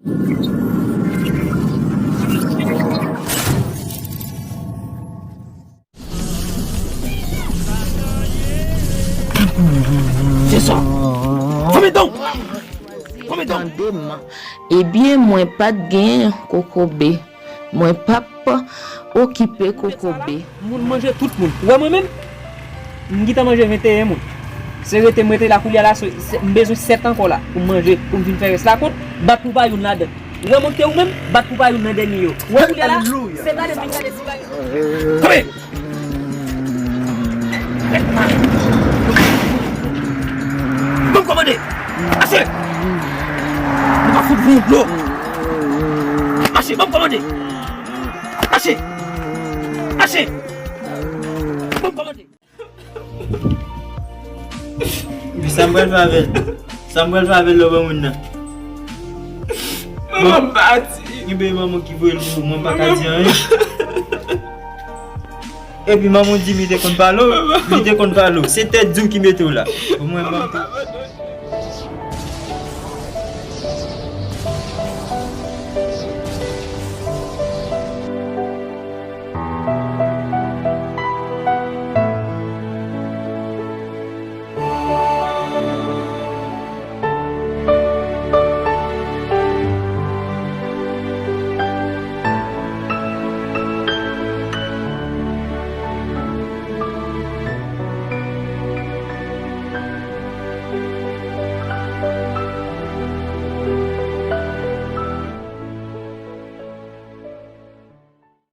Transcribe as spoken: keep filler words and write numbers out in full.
Se sa. Fèmen dan w. Fèmen dan w. Tande m. Ebyen, mwen pa t gen kokobe. Mwen p ap okipe kokobe. Moun manje tout moun. Ou wè mwen menm? M gentan manje venteyen moun. Se rete m rete la koulye a la, se, se, m bezwen sèt ankò la pou m manje, pou m vin fè rès la kont. Bat pou pa youn ladan. Ou wè monte ou menm, bat pou pa youn nan dènye yo. Ou wè koulye a la, se gade m vin gade si pa. Kanpe! Ban m kòmande! Mache! Nou pa fout voun dlo! Mache, ban m kòmande! Mache! Mache! Ban m kòmande! Epi sa m pral fè avè l? Sa m pral fè avè l lè w ban moun nan? Manman m pati. Gen peyi manman ki voye l pou ou, mwen m pa ka di anyen. Epi manman w di m li te konn pale w, li te konn pale w. Se tèt di w ki mete w la. Mwen, manman m te